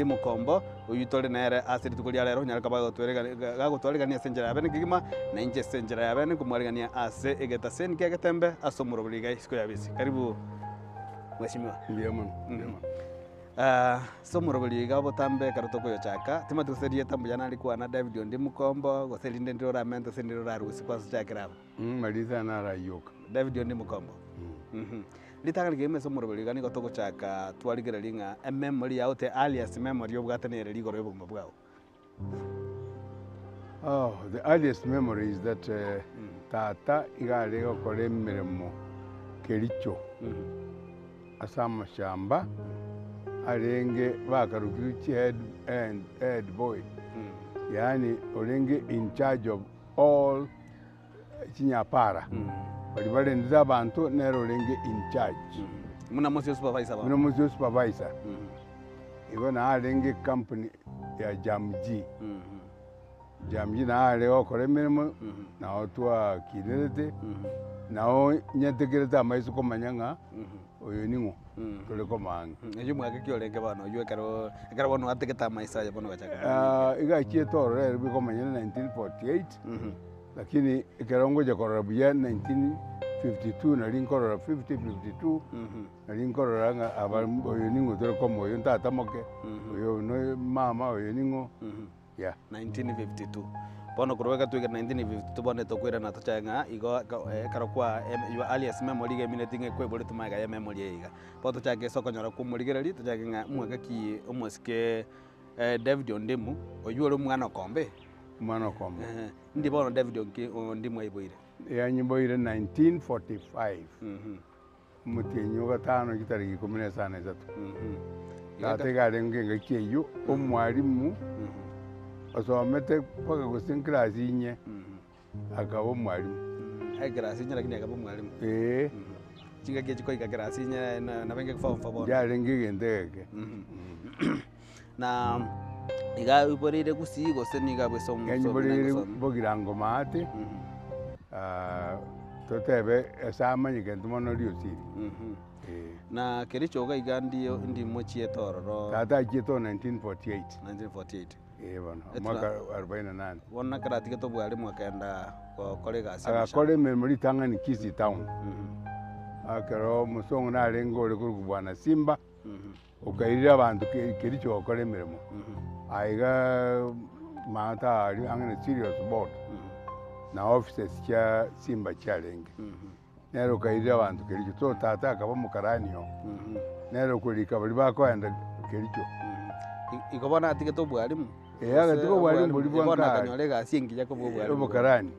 Omokombo oyio tore nere ase rituko ria rero onyare koba gagotwaregania ase enchera ya bene kegima, na inche ase enchera ya bene nkomwaregania ase egetaseni kia getembe ase omorobori iga isiko ya bisi. Karibu Mheshimiwa. Mbuya mono, mbuya mono. Ase omorobori iga botambe ekero tokoyochaka, timanyeti gose erieta mbuya narikwana David onde Mukombo, gose erinde ndire oramente gose ndire orarusie kwansa ochakere aba. Marisa narayioka. David onde Mukombo. Ritang'ani kegima ase omoroberi iga nigo togochaka twarigereria ng'a ememory yao the earliest memory obwate nere rigoro y'obogima bwao. Oh, the earliest memory is that tata iga are gokora emeremo Kericho ase amashamba arenge bakarokirwe chihead head boy yaani orenge in charge of all chinyapara, baria barendete abanto nere orenge in charge. Buna mosio supervisor bono. Buna mosio supervisor. Igo nao arenge ecompany ya Jamji. Jamji nao are gokora emeremo, nao twakinerete, nao nyetekerete amaiso komanya ng'a oyo ning'o tore komaa ang'e. Oyio omwaka ki orenge bono oyio ekero ekero bono ategete amaiso aye bono ogachaka komanya? Iga achiete ororo ere bikomanya 1948. Lakini ekero ngocha korora buya 1952 nari nkorora 50 52 nari nkorora ng'a aba oyo ning'o tore komo oyo ntata moke, oyo no mama, oyo ning'o yeah. 1952 Bono korwa ekero twaikire 1952 bono tokoirana tochake ng'a igo ekero kwa your earliest memory iga emineti ng'a ekweboreti magega ya ememory eye iga. Bono tochake ase okonyora kwa omorigereria tochake ng'a omwaka ki omosike David Ondimu, oyio ore omwana okombe. Omwana okombe. Eeh, ndi bono David onki Ondimu aiboire? Yanyiboire 1945, omotienyi o gatano chitariki ikomi na isano na isato. Tata iga arenge engaki eyio omwalimu osomete mpaka gose eclass inye, akaba omwalimu. Eclass inye lakini akaba omwalimu. Eeh. Chingaki echi koika class inye nabo enge form four bono. Yarenge egento egeke. Na iga aiboreire gusii gose nigo abwo ase omosomi Yanyiboreire Bogirango maate, totebe ase amanyekente mono Riosiri. Eh. Na Kericho iga iga ndio ndimochiete ororo. Tata achiete o 1948. 1948. Eh bono, omwaka arobaini na nane. Bono ekero atigete obwarimu akagenda gokora egasi y'amashamba. Agakora emeremo ritang'ani Kisii town. Ekero omosongo narenge ore korokwa Bwana Simba. Okairire abanto Kericho gokora emeremo, aiga maate aria ang'e na Sirius board, na offices chia Simba chiarenge. Nere okairire abanto Kericho. So tata akaba omokarani oo, nere okorika baria bakoenda Kericho. Igo bono atigete obwarimu? Ee, agatiga obwarimu boria bwa Bono nkare. akanyora egasi engiya kobua obwarimu. Obokarani.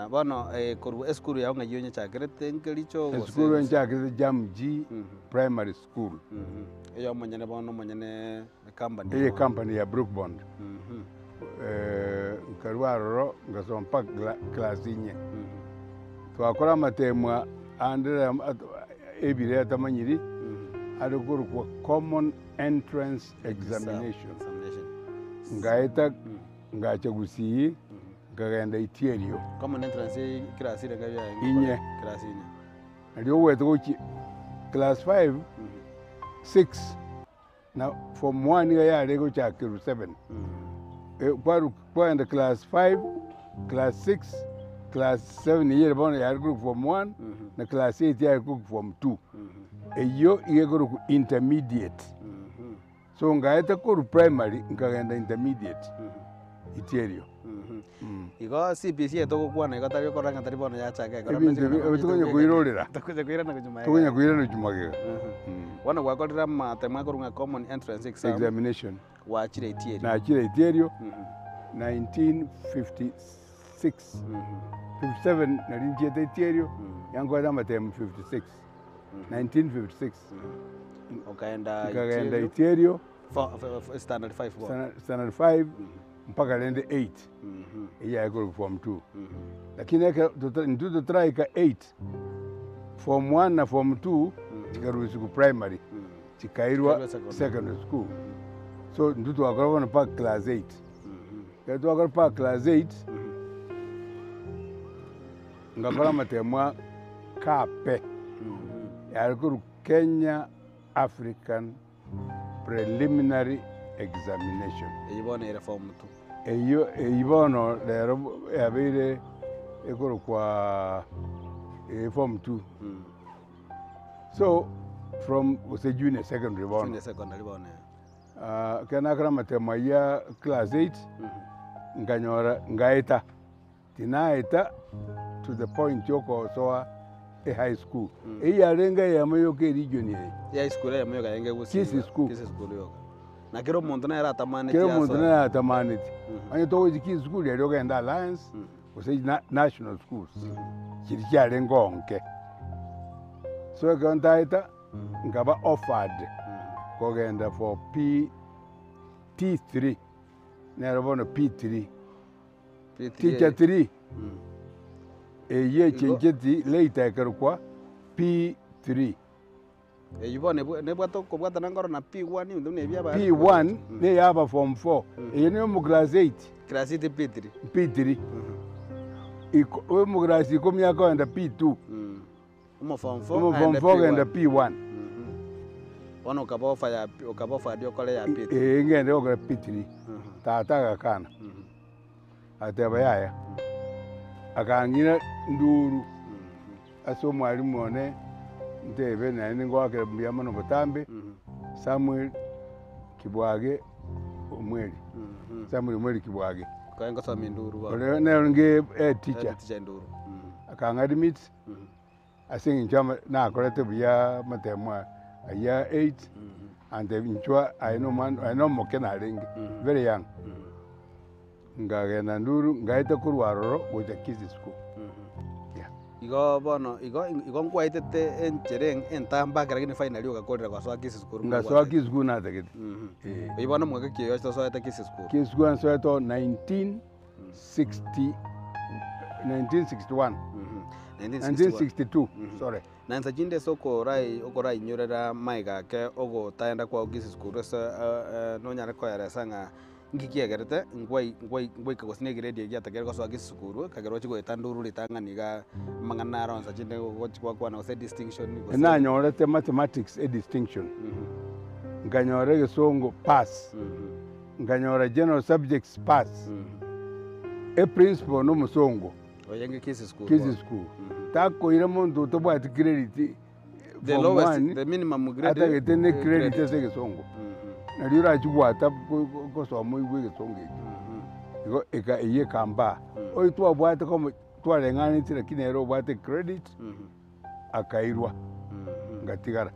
Bono korwa esukuru yao ng'ai onyechakerete nkericho gose? Esukuru enchakerete Jamji Primary School. Eye omonyene bono omonyene ecompany. Eye ecompany ya Brookbond. Nkarwa aroro ngasoma mpaka class inye. Twakora amatemwa ande ebire atamanyiri are korokwa Common Entrance Examination. Ngaeta Ngacha Gusii, nkagenda Itierio. Common entrance class ere enga yaye Inye. Class inye. Nario ogwete gochia class five, six na form one iga yare gochakerwa seven. Kwaru kwagenda class five, class six, class seven eyio ere bono yare korokwa form one, na class eight yare korokwa form two. Eyio iga ekorokwa intermediate. So ngaeta korwa primary nkagenda intermediate Itierio. Igo CBC eye togokwana igo tari okorora ng'a tari bono yachaka ekero Ebinto ebi ebi tokonya koirorera. Tokonya koirana gochia magega. Tokonya koirana gochia magega. Bono gwakorire amatemo akorwa ng'a common entrance exam. Examination. Gwachire Itierio. Nachire Itierio 1956, 57 nari nchiete Itierio, yankorete amatemo 56. 1956 Okaenda nkagenda Itierio Itierio standard 5 bono. standard 5 mpaka rende 8 eyio yare korokwa form 2 lakini ekero tota intwe totaraika 8 form 1 na form 2 chikarusiwa primary chikairwa Chikairwa secondary. secondary school so intwe twakora bono mpaka class 8 ekero twakora mpaka class 8 Ngakora amatemo a KAPE, yare korwa Kenya African Preliminary Examination. Eyio bono ere form two. Eyio eyio bono rero yabeire ekorokwa form two. So from gose junior secondary bono. Junior secondary bono eh. Ekero nakora amatemo ayio ya class eight, nkanyora ngaeta, tinaeta to the point yokosoa ehigh school. Eyio yarenge eyemo yoka eregion eye. Ehigh school eyemo yoka yarenge gusii Kisii school. Kisii school yoka. Na kera omonto nere atamaneti Kera omonto asoe. nere atamaneti. Onye togochia Kisii school riaria ogende Alliance, gose national schools, chiria chiarenge onke. So ekero ntaeta. Nkaba offered kogenda for P T3 nero bono P3 teacher 3 eyio echencheti later ekerokwa P3. Eyio bono nebwate okobwatana nkoro na P1 ebinto buna ebio aba P1 neya aba form 4 eye ne omo class 8. Class 8 P3. P3 iko omo class ikomi akogenda P2. Omoform four Omoform aende four ogenda P1. P1. Bono okaba offer ya okaba offered okore ya P3. Ee ngende gokora P3. Tata agakana, agateba yaya, akang'ira nduru ase omwalimu one ntebe naende ngoakera mbuya mono botambe, Samuel Kibwage Omweri, Samuel Omweri Kibwage. Okare ngosoma enduru bono. Ore nere orenge head teacher. Head teacher enduru. Akang'admit. Ase eng'encho nakorete buya amatemo ayio a eight, antebia inchuo aye na omwana aye na omoke narenge, very young. Nkagenda nduru, nkaeta korwa aroro gocha Kisii school, yeah. Igo bono igo igo nkwaetete enchera entambe ake lakini finally ogakorera gosoa Kisii school buna Ngasoa gwatagete. Kisii school natagete, eh. Oyio bono mwaka ki oyo osoete Kisii school? Kisii school nasoete oo 1960 1961. 1962 sorry. Na inse chinde ase okorai okorainyorera maiga ake ogotaenda kwao Kisii school ase nonyare koeresa ng'a nki kiagerete nkwai nkwai nkwaika gose na egrade eye giatakire gosoa Kisii school ekagera ochie goeta nduru ritang'ani igaa amang'ana aro inse chinde gochi gwakwana gose distinction gose. Nanyorete mathematics e distinction, nkanyora egesongo pass. Nkanyora general subjects pass, e principal na omosongo Oyenge Kisii school Kisii bono. school takoira monto otabwati credit The form lowest, one the minimum grade atagete ne eh, credit credit. ase egesongo nario orachi gwata gosoma oigwe egesongo ekio igo eka eyio ekambaa. Oyo twabwate komo twareng'aneti lakini ere obwate credit akairwa ngatigara.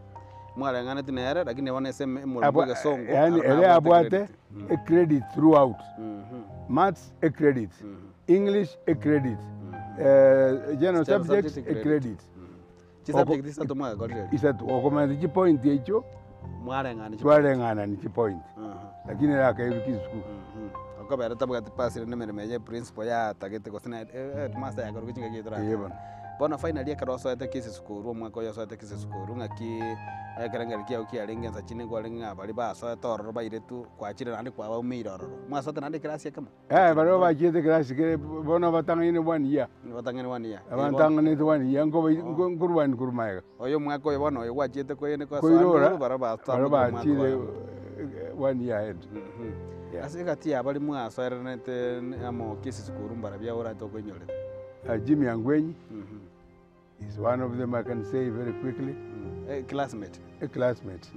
Mwareng'aneti nere lakini bono ase omoremo Abwa- bw'egesongo yaani aro ere nabwate abwate credit. ecredit throughout maths ecredit english ecredit eh, general General subjects subject credit. ecredit Chisubject isato mwagakorire eri? Isato okomanya chipoint echio Mwareng'ani chipoint. twareng'anani chipoint lakini ere akairwa chisukuru. Okobera tabwati pass rende emeremo eye principal yatagete gose na headmaster yakorwa chingaki Ee toratebe. bono. Bono finally ekero osoete Kisii sukuru omwaka oyo osoete Kisii sukuru ng'aki ekerengerio kiago kiarenge nsa chinde nkwarenge ng'a baria basoete ororo bairetwe kwachire naende kwabaumeire ororo. Mwasoete naende eclass ekemo? Yaya baria bachiete eclass kere bono batang'aine one year. Batang'aine one year. Abantang'anete one year nkobai nkorwani korwa magega. Oyo omwaka oyo bono oyo gwachiete koyene kosoa Koirora nduru baria baria batambokire omwaka bachire oyomo. one year ahead. Yeah. Ase egati ya baria mwasoeranete amo Kisii sukuru mbarabwo orachete okoinyorete? Jimmy Angwenyi is one of them I can say very quickly. A classmate. A classmate.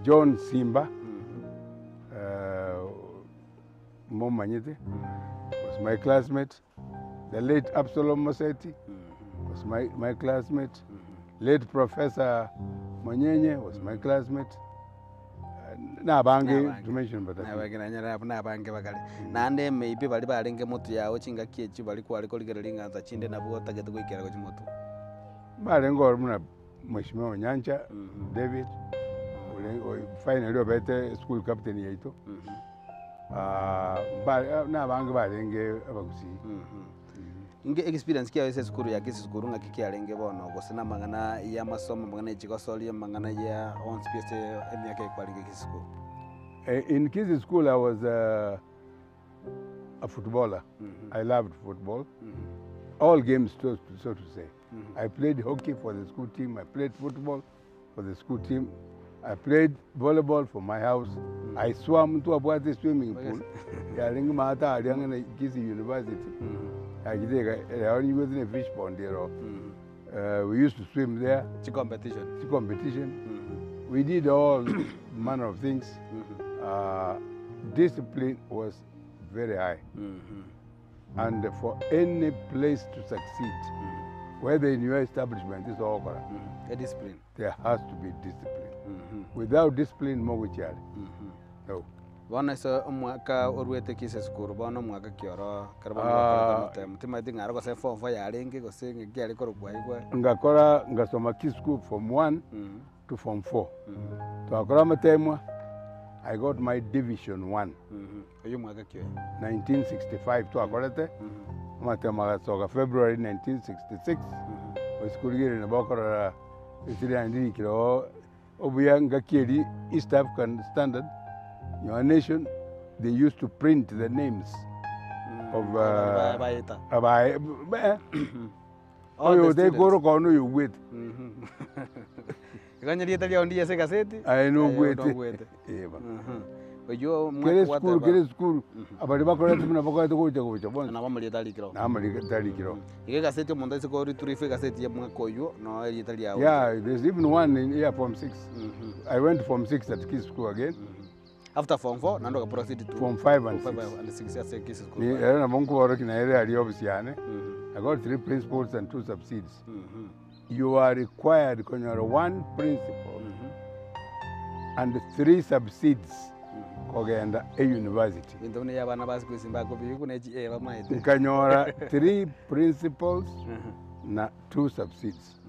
John Simba, momanyete, was my classmate. The late Absalom Moseti was my, my classmate. Late Professor Monyenye was my classmate. Nabange Nabange. to mention but a few. Nabange nanyora abwo nabange bakare. Naende maybe baria barenge motwe yao chingaki echio baria kware korigereria ring'ansa chinde nabwo otagete goikera gochia motwe. Mbarenge oro buna Mheshimiwa Onyancha David, ore finally obete school captain yaito. Nabange barenge abagusii. Inge experience kiaye ase esukuru ya Kisii sukuru ng'aki kiarenge bono gose na amang'ana ya amasomo amang'ana ya chigosori amang'ana ya onsi pi ase emiaka eye kwarenge Kisii sukuru? In Kisii school I was a footballer. I loved football. All games so, so to say. I played hockey for the school team, I played football for the school team. I played volleyball for my house, I swam ntwabwate eswimming pool yarenge maate aria ang'e na Kisii University, yachete ega ero nigwete na efish pond ero oo, we used to swim there. Chicompetition. Chicompetition, we did all manner of things, discipline was very high. And for any place to succeed, whether in your establishment ase ogokora, Ediscipline. there has to be discipline. Without discipline mogochia are. No. Bono ase omwaka oruete ki ase esukuru, bono omwaka ki oro ekero bono gwakorete Ah. amatemo, timanyeti ng'a aro gose form four yarenge gose ng'aki yare korokwa aywo kwa. Ngakora ngasoma kisukuru form one to form four. Twakora amatemwa, I got my division one. Oyio omwaka ki oyo? 1965 twakorete, amatemo agasoka February 1966, gose korigereria nabo okorora esiri naende rikire oo, obuya ngaki eria East African Standard, Your Nation, they used to print the names of Aba- baeta. abae eh, All the oyo students. otekoroka one oyo ogwete. Igo onye rieta riao ndiye ase egaseti, Aye aye nogwete. nogwete. Eh bono. Oyio Kere omwaka esukuru gwateba kere esukuru, abaria bakorete buna bakorete gocha gocha bonsi, nabo amarieta arikire oo. na amarieta arikire oo. Igo egaseti omonto aise koritura egaseti ya mwaka oyio, noo erieta riao. Yeah, there's even one in yeah, form 6. I went to form 6 at Kisii School again. After form 4 naende oga proceed to Form 5 and form 6. 5 and 6 ase Kisii School. Ni ero nabo nkoborokia naere aria ofisi yane. I got three principals and two subsids. You are required konyora one principal and three subsids kogenda e-university. Ebinto buna ebi abana ba siku isi mbakobigwa ne chi A bamaete. Nkanyora three principals na two subsids.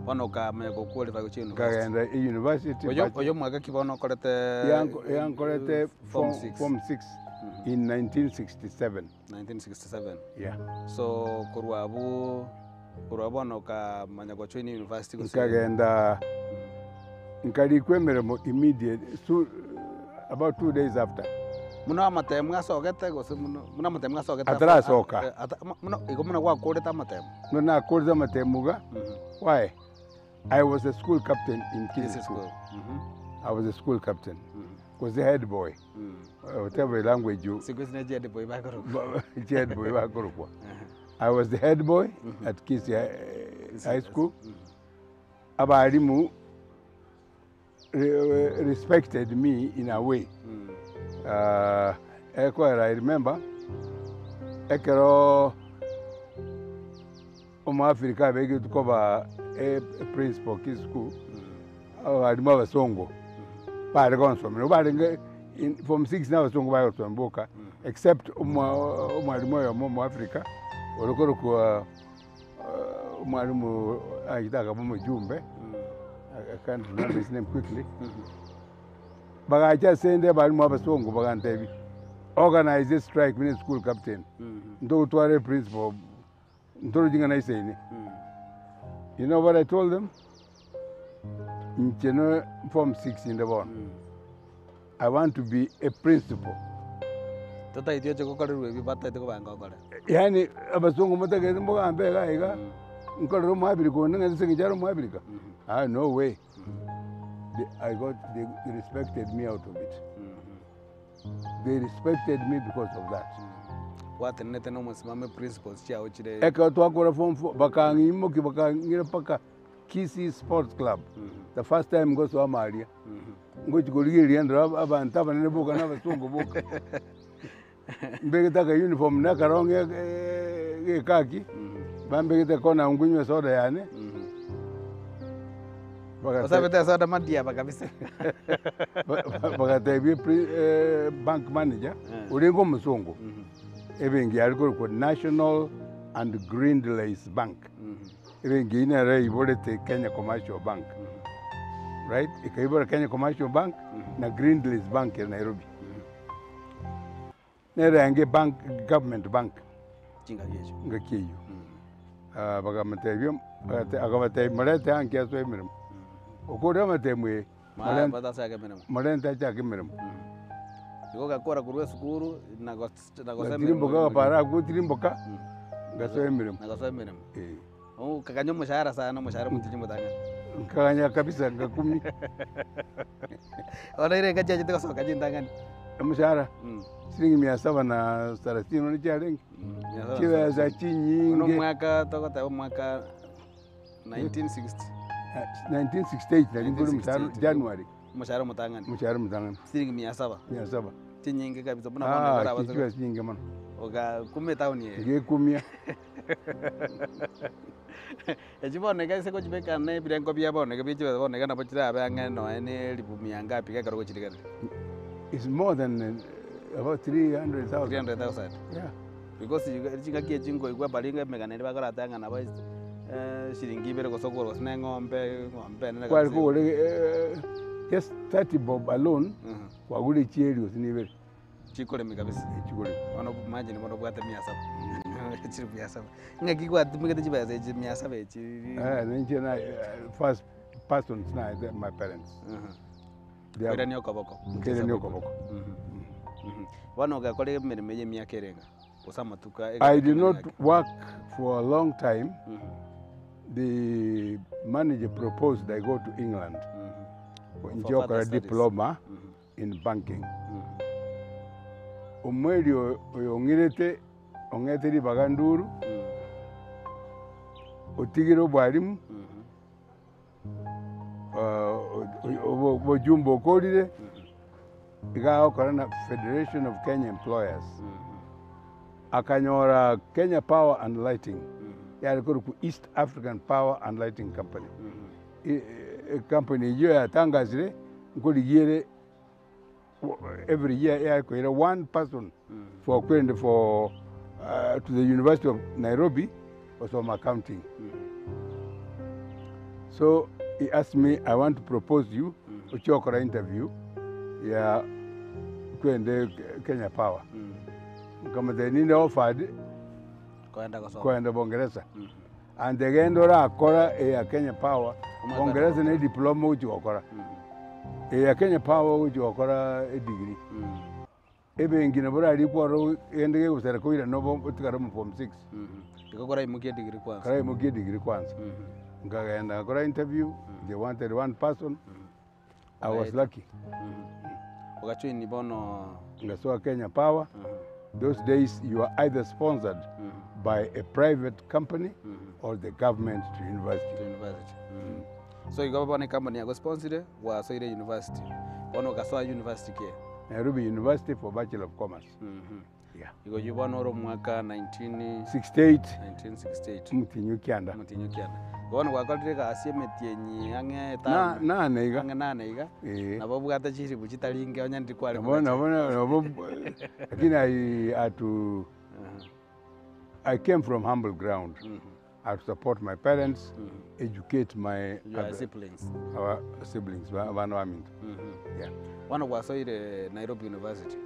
Bono okamanya go qualify gochia university. Nkagenda e-university Oyo but oyo omwaka ki bono okorete yankorete form form 6 form 6 in 1967. 1967. Yeah. So korwa abwo korwa bono okamanya go join university gose Nkagenda nkarikwa emeremo immediate so, about 2 days after. Buna amatemu asogete gose buna buna amatemu asogete Atarasoka. buna igo buna gwakorete amatemu. Buna nakorete amatemu iga, why? I was a school captain in Kisii Kisii School. School. I was a school captain. Was the head boy. Whatever language you Siku isi ne head boy bakorokwa. head boy bakorokwa. I was the head boy at Kisii High School. Abarimu respected me in a way. Ekwera I remember ekero omoafrika abegetwe koba e principal Kisii School, abarimu abasongo bare gonsomera barenge in form 6 na abasongo bagosoma boka except omwarimu oyomo omoafrika ore korokwa omwarimu aachete akaba omojumbe, I can't remember his name quickly. Bagacha ase ende abarimu abasongo bagantebia organize a strike buna eschool captain ntogotwara eprincipal ntorochi ng'a naisaine. You know what I told them? Inche no form 6 inde bono. I want to be a principal. Totaeti oche gokorerwa ebi bataete kobanga okore. Yaani abasongo motagete mogambe iga iga nkorere omoabirika onde ng'a ase eng'encho are omoabirika. Ah no way. They respected me out of it. They respected me because of that. Gwatenenete na omosimamo principles chiao chire. Ekero twakora form 4 bakang'imokia bakang'ira mpaka Kisii Sports Club. The first time ngosoa amaria. Ngochi korigereria ndore abanto abanene boka na abasongo boka. Mbegete aka uniform na akaronge gekaki, bambegete kona nkunywa esoda yane. Osabete esoda madiaba kabisa. Bagatebia bank manager orenge omosongo, ebenki yare korokwa National and Grindlays Bank. Ebenki eyio nere eiborete Kenya Commercial Bank. Right? Ekaibora Kenya Commercial Bank na Grindlays Bank ere Nairobi. Nere yange bank, government bank. Chingaki echio. Ngaki eyio. Bakamotebia, akabatebia morete anki asoe emeremo. Okore amatemo eye, Batasake emeremo. Morente achake emeremo. Igo ogakora korwa esukuru na gosa Ngatirimboka agapara akwo tirimboka, ngasoa emeremo. Na gosoa emeremo. Eh. Okaganya omoshahara sana, omoshahara omotinyi motang'ani. Nkaganya kabisa ngakumia. Bono ere enka chiachete gosoka chintang'ani. Omoshahara Mm. siringi mia saba na sarasini bono chiarenge, Mm, mia saba na chibesa sarasini. Bono chinyinge. omwaka togoteba omwaka 1960. 1968 nari nkore omoshahara 1968 January. Omoshahara omotang'ani. Omoshahara omotang'ani. Siringi mia saba. Mia saba. Chinyinge kabisa buna bono Ah, ekero abasore. chibesa chinyinge mono. Ogakuma etown eye. Ngekumia. Echi bono iga ase gochibeka na ebirengo bia bono iga bia chibesa bono iga nabo chirabe ang'e nonya na elifu mia ngapi iga ekero ogochirigereria. It's more than about 300,000. 300,000. Yeah. Because iga chingaki echi nkoigwa baria emegano eria bakorateba ng'a nabo shiringi ibere gose okogora gose na eng'ombe, eng'ombe enene Kware kabisa. kogora just 30 bob alone, kwagure chieri gose na ibere. Chikoremi kabisa. Eh, chikoremi. Bono imagine bono obwate mia saba, chilifu mia saba. Ng'aki gwatumegete chibesa echi mia saba echi? Eh, ninche na first persons naete my parents. They have- Koirania okoboko. Nkairania okoboko. Bono ogakora emeremo eye emiaka ere ng'a? Gose amatuko I did not work for a long time. The manager proposed I go to England. Nche further gokora studies. diploma in banking. Omweri oyo oyong'irete ong'ete ribaga nduru, otigire obwarimu, obojumbe okorire, iga agokora na Federation of Kenya Employers. Akanyora Kenya Power and Lighting, yare korokwa East African Power and Lighting Company. Ecompany eyio yatangasire, nkorigia ere every year yare koira one person for kwerende for to the University of Nairobi gosoma accounting. So he asked me I want to propose you ochie gokora interview ya kwerende Kenya Power. Nkamotebia ninde offered Koenda gosoma. koenda Bongeresa. And egento orakora eya Kenya Power, Bongeresa ne diploma ogochia gokora. Eya Kenya Power ogochia gokora edegree. Ebenki nabo orarikwe ororo egento kegosera koirana obo otigare omo form six. Igo koraimokie edegree kwanza. Koraimokie edegree kwanza. Nkagenda ngakora interview, they wanted one person, I was lucky. Ogajoin bono. Ngasoa Kenya Power, those days you are either sponsored by a private company or the government to university. To university. So igo bono ecompany yagosponsire, gwasoire university. Bono ogasoa university ki? Nairobi University for Bachelor of Commerce. Yeah. Igo oyio bono ore omwaka 19 68 1968. Omotienyi kianda. Omotienyi kianda. Bono gwakorire egasi emetienyi ang'e Na- etano. nane iga. Ang'e nane iga. Eh. Nabo obwate chiribu chitari inke onye ndiri kware Nabo nabo nabo lakini I had to I came from humble ground. I had to support my parents, educate my Your other, siblings. our siblings, ba- abana baminto. Yeah. Bono gwasoire Nairobi University.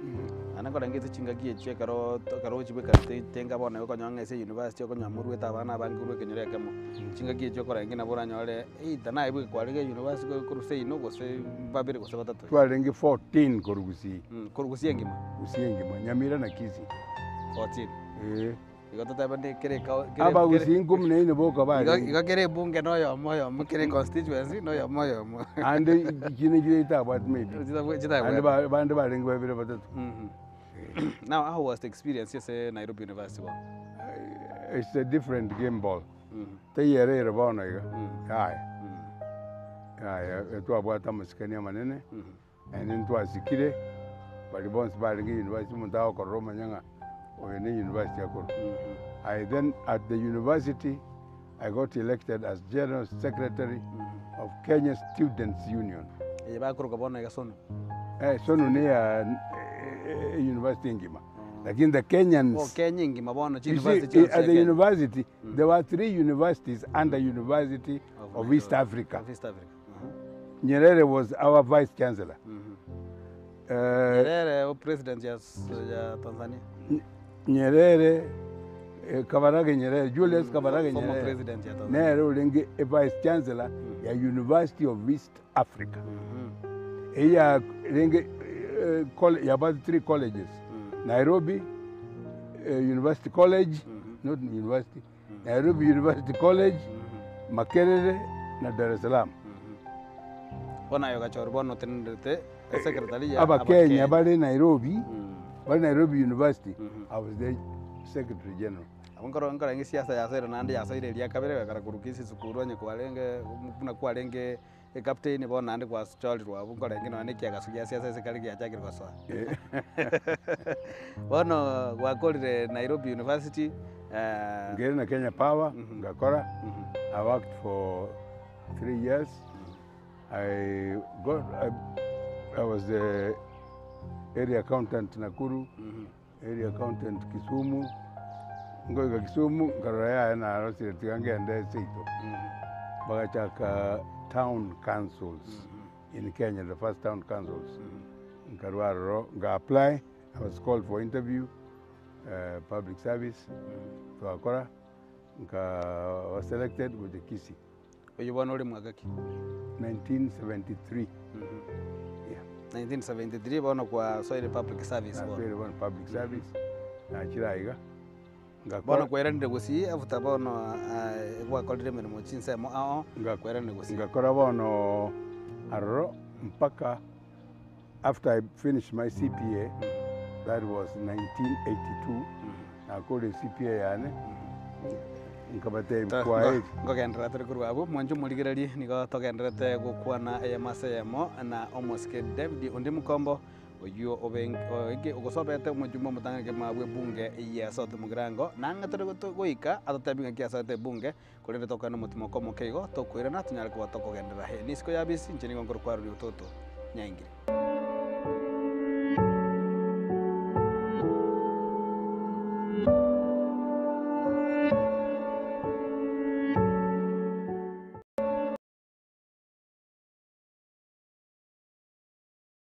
Naende nkorenge ase chingaki echio ekero ekero ochibeka te tenga bono igo okonyora ng'a ase university okonyora morwete abana abange korwa ekenyoro ekemo. Chingaki echio okorenge nabo oranyore either naye bweka kwarenge university korwa seino gose babere gose batato. Twarenge 14 korwa Gusii. Korwa Gusii engima? Gusii engima, Nyamira na Kisii. 14. Eh. Igo totebe ndi kere ekao kere Abagusii nkumi na ine boka igo barenge. igo kere ebunge na oyomo oyomo kere econstituency na oyomo oyomo. Ande chinde chire chitabwati maybe. Chitabwa Ande chitabwati. ba bande barenge babere batato. Now how was the experience ase Nairobi University bono? It's a different game ball. Teiyo ere ere bono iga. Yaya. Yaya twabwate amasikani amanene. Naende ntwasikire, baria bonsi barenge university omonto agokorora omanye ng'a oyo ne university akorwa. I then at the university I got elected as general secretary of Kenya Students Union. Eye bakoroka bono iga Sonu. Eh, Sonu ne ya university engima. Lakini the Kenyans Oh, Kenya engima bono You see, chiuniversity chionsi at chia the Kenya. university, there were three universities under University of East Africa. Of East Africa. Nyerere was our vice chancellor. Nyerere o president ya, ya Tanzania. Nyerere eh, Kabarage Nyerere, Julius Kabarage Former Nyerere. president ya Tanzania. Nere orenge e vice chancellor ya University of East Africa. Eya renge eh, colle- yabwate three colleges. Nairobi eh, University College, not university, Nairobi University College, Makerere na Dar es Salaam. Bono aye ogachorwa bono otenenerete esecretary ya Abakenya bare Nairobi, bare Nairobi University, I was the secretary general. Abwo nkoro nkore ng'a esiasa yasoire naende yasoire eria kabere egakora korwa Kisii sukuru onye kwarenge buna kwarenge ecaptain bono naende gwachorirwe abwo nkorenge nonya na ekiagaso gia siasa ase kare giachakire gosoa. Bono gwakorire Nairobi University. Nkairana na Kenya Power ngakora, I worked for 3 years. I got, I was the area accountant Nakuru, area accountant Kisumu, ngoika Kisumu nkarora yaya narosire tiga ngende seito. Bagachaka town councils in Kenya, the first town councils. Nkarwa aroro nga apply, I was called for interview, public service, twakora, nka was selected gocha Kisii. Oyio bono ore mwaka ki? 1973. Yeah. 1973 bono kwasoire public service bono. Nasoire bono public service, nachire aiga, ngakora. Bono kwairanire gusii after bono gwakorire emeremo chinsemo ao, kwairanire gusii. Ngakora bono aroro mpaka after I finished my CPA, that was 1982, nakorire CPA yane, nkabatebia kwaheri. Nkogenderera tore korwa abwo, mwanche omorigererie, nigo togendererete gokwana eyemo ase eyemo na omosike David onde Mukombo, oyio obe oike ogosobete omojumbe omotang'ani kegima bwe ebunge ya South Mugirango, nang'e tore goika atotebie ng'aki asoete ebunge, korende tokogenda omotimoko omoke igo, tokoirana tonyare koba tokogenderera. Eye nisiko ya bisi, inche nigo nkorokwa Aroni Ototo Nyaingire.